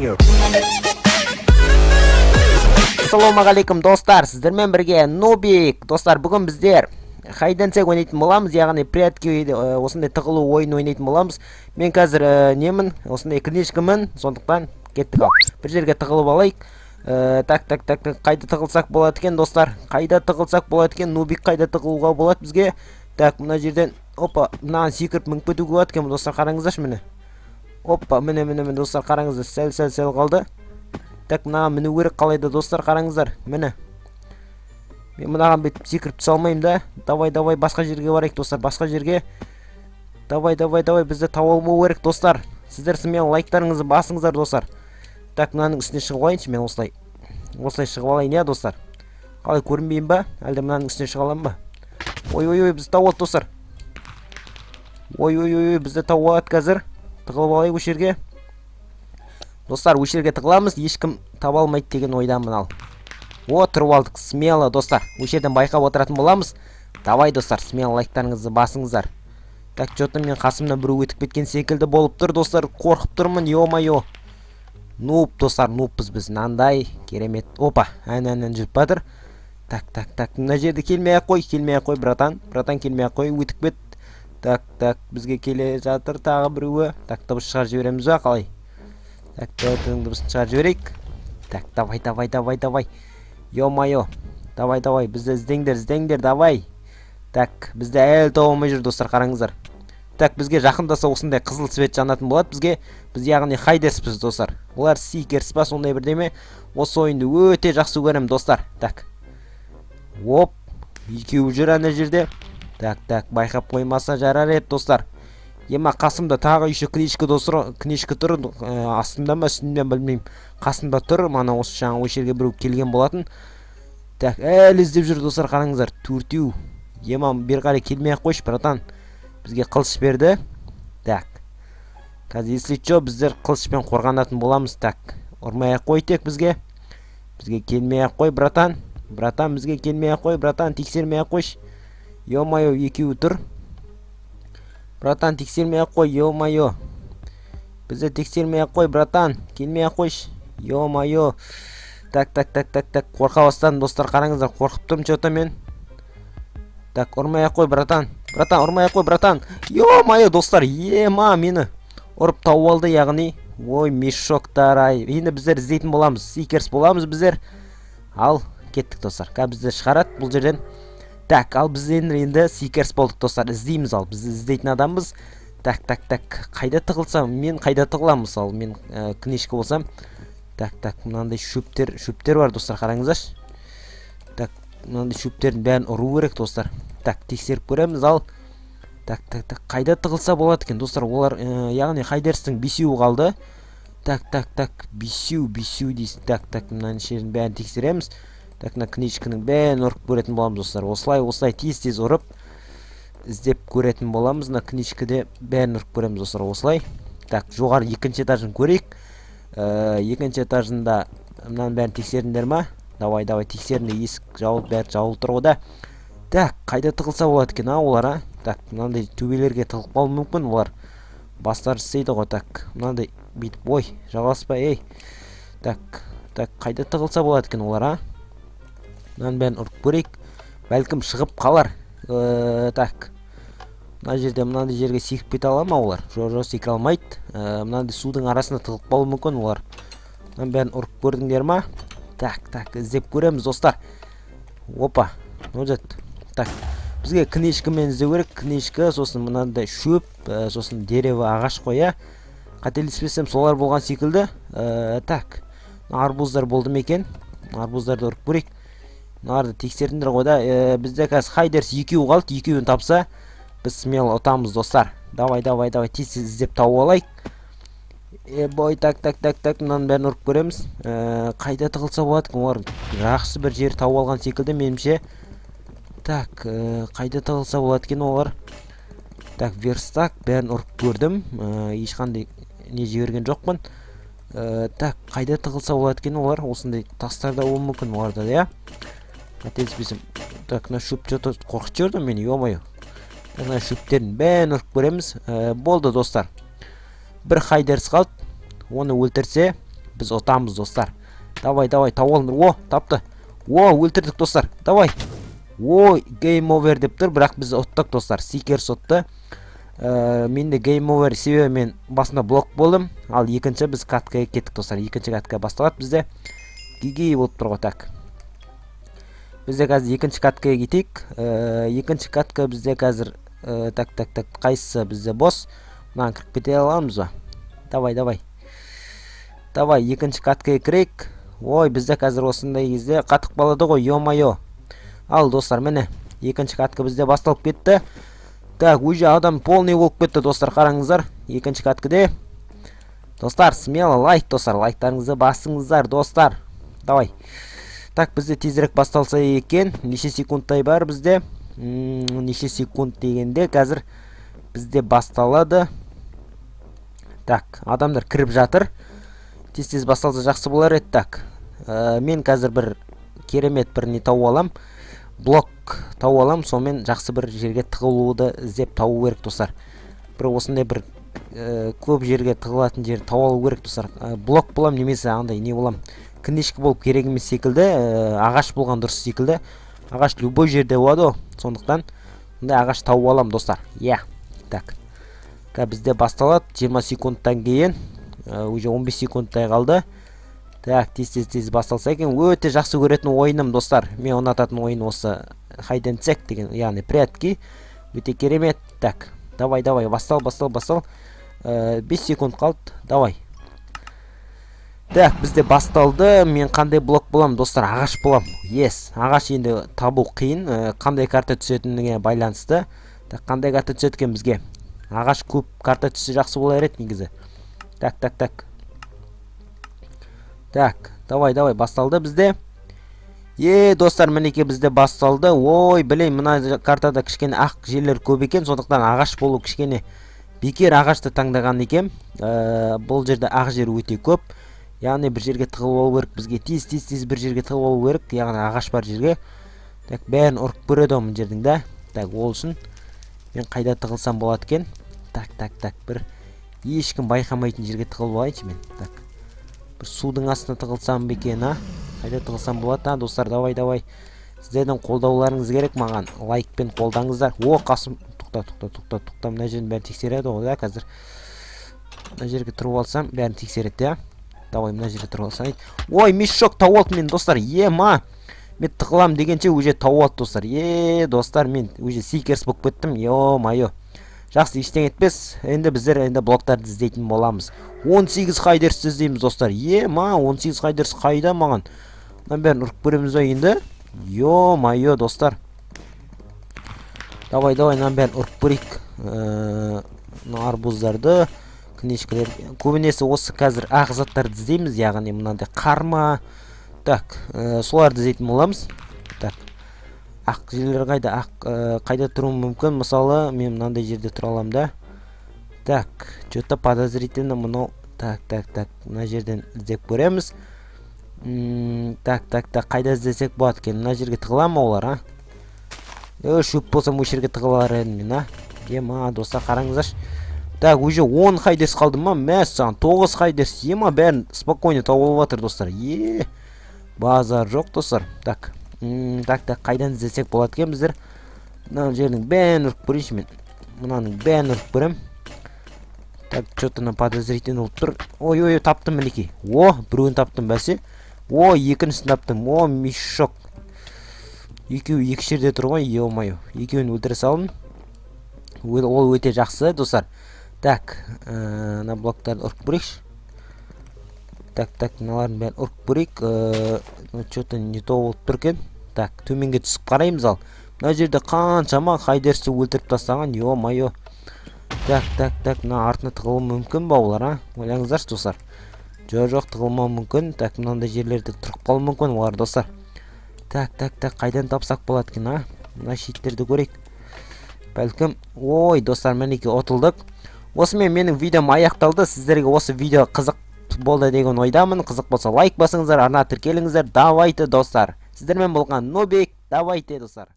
Junior. Ассалаумағалейкум, достар! Сіздермен бірге Нубик. Достар, бүгін біздер hide and seek ойнайтын боламыз, яғни прятки, осындай тығылу ойын ойнайтын боламыз. Мен қазір немін, осындай книжкамын, сондықтан кеттік. Ал бір жерге тығылып алайық. Так, так, так, так, қайда тығылсақ болады екен, достар? Қайда тығылсақ болады екен, Нубик? Қайда тығылуға болады бізге? Так, мына жерден, опа, мынаған секіріп мініп кетуге болады екен, достар, қараңыздаршы, міне. Опа, міне, міне, міне, достар, қараңыздар, сәл, сәл, сәл қалды. Так, мынаған міну керек қалай да, достар, қараңыздар, міне. Мен мынаған бүйтіп секіріп түсе алмаймын да. Давай, давай, басқа жерге барайық, достар, басқа жерге. Давай, давай, давай, бізді таба алмау керек, достар. Сіздер смело лайктарыңызды басыңыздар, достар. Так, мынаның үстіне шығып алайыншы мен осылай. Осылай шығып алайын, иә, достар. Қалай, көрінбеймін ба? Әлде мынаның үстіне шыға аламын ба? Ой, ой, ой, бізді тауып алды, достар. Ой, ой, ой, ой, бізді тауып алады қазір. Тығылып алайық осы жерге. Достар, осы жерге тығыламыз, ешкім таба алмайды деген ойдамын. Ал. О, тұрып алдық, смело, достар. Осы жерден байқап отыратын боламыз. Давай, достар, смело лайктарыңызды басыңыздар. Так, что-то мен қасымнан біреу өтіп кеткен секілді болып тұр, достар. Қорқып тұрмын, ё-моё. Нуб, достар, нубпыз біз. Мынандай керемет. Опа, ән, ән, ән, жүріп жатыр. Так, так, так, мына жерде келмей ақ қой, келмей ақ қой, братан. Братан, келмей ақ қой, өтіп кет. Так, так, бізге келе жатыр тағы біреуі. Так, дыбыс шығарып жібереміз ба, қалай? Так, дыбысын шығарып жіберейік. Так, давай, давай, давай, давай. Ё-моё. Давай, давай, бізді іздеңдер, іздеңдер, давай. Так, бізді әлі таба алмай жүр, достар, қараңыздар. Так, бізге жақындаса, осындай қызыл цвет жанатын болады бізге. Біз, яғни, хайдерспіз, достар. Олар сикерс па, сондай бірдеме. Осы ойынды өте жақсы көремін, достар. Так. Оп, екеуі жүр ана жерде. Так, так, байқап қоймаса жарар еді, достар. Ема, қасымда тағы еще книжка, достар, книжка тұр, астымда ма, үстімде ме, білмеймін, қасымда тұр. Мана осы жаңа осы жерге біреу келген болатын. Так, әлі іздеп жүр, достар, қараңыздар, төртеу. Ема, бері қарай келмей ақ қойшы, братан. Бізге қылыш берді. Так, қазір, если че, біздер қылышпен қорғанатын боламыз. Так, ұрмай ақ қой тек бізге. Бізге келмей ақ қой, братан. Братан, бізге келмей ақ қой, братан, тексермей ақ қойшы. Ё-моё, екеуі тұр. Братан, тексермей ақ қой, ё-моё. Бізді тексермей ақ қой, братан. Келмей ақ қойшы. Ё-моё. Так, так, так, так, так, қорқа бастадым, достар, қараңыздар, қорқып тұрмын че-то мен. Так, ұрмай ақ қой, братан. Братан, ұрмай ақ қой, братан. Ё-моё, достар, ема, мені ұрып тауып алды, яғни. Ой, мешоктар ай. Енді біздер іздейтін боламыз. Сикерс боламыз біздер. Ал, кеттік, достар. Қазір бізді шығарады бұл жерден. Так, ал біз енді сикерс болдық, достар. Іздейміз ал. Біз іздейтін адамбыз. Так, так, так. Қайда тығылсам, мен қайда тығыламын, мысалы, мен книжка болсам. Так, так, мынандай шөптер, шөптер бар, достар, қараңыздаршы. Так, мынандай шөптердің бәрін ұру керек, достар. Так, тексеріп көреміз ал. Так, так, так, қайда тығылса болады екен, достар? Олар, яғни хайдерстің бесеуі қалды. Так, так, так, бесеу, бесеу дейсің. Так, так, мынаның жерін бәрін тексереміз. Так, мына книжканың бәрін ұрып көретін боламыз, достар. Осылай, осылай тез-тез ұрып іздеп көретін боламыз. Мына книжкаде бәрін ұрып көреміз, достар, осылай. Так, жоғары екінші этажын көрейік. Екінші этажында мынаның бәрін тексердіңдер ма? Давай, давай, тексеріңдер. Есік жабылып, бәрі жабылып тұр ғой да. Так, қайда тығылса болады екен, а, олар, а? Так, мынандай төбелерге тығылып қалуы мүмкін олар. Бастары істейді ғой. Так, мынандай бүйтіп, ой, жалғаспа, ей. Так, так, қайда тығылса болады екен олар, а? Мынаның бәрін ұрып көрейік. Бәлкім, шығып қалар. Так. Мына жерде, мынандай жерге секіріп кете ала ма олар? Жоқ, жоқ, секіре алмайды. Мынандай судың арасында тығылып қалуы мүмкін олар. Мынаның бәрін ұрып көрдіңдер ма? Так, так, іздеп көреміз, достар. Опа, ну. Так, бізге книжкамен іздеу керек. Книжка, сосын мынандай шөп, сосын дерево, ағаш қой, иә. Қателеспесем, солар болған секілді. Так, арбуздар болды ма екен? Арбуздарды ұрып көрейік. Мыналарды тексердіңдер ғой да. Бізде қазір хайдерс екеуі қалды. Екеуін тапса, біз смело ұтамыз, достар. Давай, давай, давай, тез тез іздеп тауып алайық. Бой, так, так, так, так, мынаның бәрін ұрып көреміз. Қайда тығылса болады екен? Олар жақсы бір жер тауып алған секілді, меніңше. Так, қайда тығылса болады екен олар? Так, верстак, бәрін ұрып көрдім. Ешқандай не жіберген жоқпын. Так, қайда тығылса болады екен олар? Осындай тастарда болуы мүмкін оларда, иә? Қателеспесем. Так, мына шөп что-то қорқытып жіберді мені, ё-моё. Мына шөптердің бәрін ұрып көреміз. Болды, достар. Бір хайдерс қалды. Оны өлтірсе, Біз ұтамыз, достар. Давай, давай, тауып алыңдар. О, тапты. О, өлтірдік, достар. Давай. Ой, game over деп тұр, бірақ біз ұттық, достар. Сикерс ұтты. Менде game over, себебі мен басында блок болдым. Ал екінші біз каткаға кеттік, достар. Екінші катка басталады бізде. GG болып тұр ғой, так. Бізде қазір екінші каткаға кетейік. Екінші катка бізде қазір так, так, так, қайсысы бізде бос? Мынаны кіріп кете аламыз ба? Давай, давай. Давай, екінші каткаға кірейік. Ой, бізде қазір осындай кезде қатып қалады ғой, ё-моё. Ал, достар, міне, екінші катка бізде басталып кетті. Так, уже адам полный болып кетті, достар, қараңыздар. Екінші каткіде. Достар, смело лайк, достар, лайктарыңызды басыңыздар, достар. Давай. Так, бізде тезірек басталса екен. Неше секундтай бар бізде? Неше секунд дегенде, қазір бізде басталады. Так, адамдар кіріп жатыр. Тез-тез басталса, жақсы болар еді. Так, мен қазір бір керемет бір не тауып алам. Блок тауып алам, сонымен жақсы бір жерге тығылуды іздеп табу керек, достар. Бір осындай бір көп жерге тығылатын жер тауып алу керек, достар. Блок болам немесе андай не болам. Книжка болып керек емес секілді, ағаш болған дұрыс секілді. Ағаш любой жерде болады ғой. Сондықтан мындай ағаш тауып алам, достар. Иә. Так. Қазір бізде басталады 20 секундтан кейін. Уже 15 секундтай қалды. Так, тез, тез, тез басталса екен. Өте жақсы көретін ойыным, достар. Мен ұнататын ойын осы Hide and Seek деген, яғни прятки. Өте керемет. Так, давай, давай, бастал, бастал, бастал. 5 секунд қалды. Давай. Так, бізде басталды. Мен қандай блок болам, достар? Ағаш болам. Yes, ағаш енді табу қиын. Қандай карта түсетініне байланысты. Так, қандай карта түседі екен бізге? Ағаш көп карта түссе, жақсы болар еді негізі. Так, так, так. Так, давай, давай, басталды бізде. Е, достар, мінекей, бізде басталды. Ой, білейін, мына картада кішкене ақ жерлер көп екен, сондықтан ағаш болу кішкене бекер ағашты таңдаған екен. Бұл жерде ақ жер өте көп. Яғни бір жерге тығылып алу керек бізге. Тез, тез, тез бір жерге тығылып алу керек, яғни ағаш бар жерге. Так, бәрін ұрып көреді ғой мына жердің да. Так, ол үшін мен қайда тығылсам болады екен? Так, так, так, бір ешкім байқамайтын жерге тығылып алайыншы мен. Так, бір судың астына тығылсам ба екен, а? Қайда тығылсам болады, а, достар? Давай, давай. Сіздердің қолдауларыңыз керек маған. Лайкпен қолдаңыздар. О, қасым, тоқта, тоқта, тоқта, тоқта. Мына жердің бәрін тексереді ғой, да, қазір. Мына жерге тұрып алсам, бәрін тексереді, иә. Давай, мына жерге тұрып алсам. Ой, мешок тауып алдым мен, достар. Ема. Мен тығылам дегенше уже тауып алды, достар. Е, достар, мен уже сикерс болып кеттім. Ё-моё. Жақсы, ештеңе етпес. Енді біздер енді блоктарды іздейтін боламыз. 18 хайдерсті іздейміз, достар. Ема, 18 хайдерс қайда маған? Мынаның бәрін ұрып көреміз ба енді? Ё-моё, достар. Давай, давай, мынаның бәрін ұрып көрейік. Мына арбуздарды, книжкалер. Көбінесе осы қазір ақ заттарды іздейміз, яғни мынандай қарма. Так, соларды іздейтін боламыз. Так. Ақ жерлер қайда? Ақ қайда тұруы мүмкін? Мысалы, мен мынандай жерде тұра аламын да. Так, что-то подозрительно мынау. Так, так, так, мына жерден іздеп көреміз. Так, так, так, қайда іздесек болады екен? Мына жерге тығыла ма олар, а? Е, шөп болсам, осы жерге тығылар едім мен, а? Ема, достар, қараңыздаршы. Так, уже 10 хайдерс қалды ма? Мәссаған, 9 хайдерс. Ема, бәрін спокойно тауып алып жатыр, достар. Е, базар жоқ, достар. Так, так, так, қайдан іздесек болады екен біздер? Мына жердің бәрін ұрып көрейінші мен. Мынаның бәрін ұрып көрем. Так, что-то мына подозрительно болып тұр. Ой, ой, таптым, мінекей. О, біреуін таптым, бәсе. О, екіншісін таптым. О, мешок. Екеуі екі жерде тұр ғой, ё-моё. Екеуін өлтіре салдым. Ол өте жақсы, достар. Так, мына блоктарды ұрып көрейікші. Так, так, мыналардың бәрін ұрып көрейік. Что-то не то болып тұр екен. Так, төменге түсіп қараймыз ал. Мына жерде қаншама хайдерсті өлтіріп тастаған, ё-моё. Так, так, так, мына артына тығылуы мүмкін ба олар, а? Ойлаңыздаршы, достар. Жоқ, жоқ, тығылмауы мүмкін. Так, мынандай жерлерде тұрып қалуы мүмкін олар, достар. Так, так, так, қайдан тапсақ болады екен, а? Мына шеттерді көрейік. Бәлкім, ой, достар, мінекей, ұтылдық. Осымен менің видеом аяқталды. Сіздерге осы видео қызық болды деген ойдамын. Қызық болса, лайк басыңыздар, арнаға тіркеліңіздер. Давайте, достар. Сіздермен болған Нубик. Давайте, достар.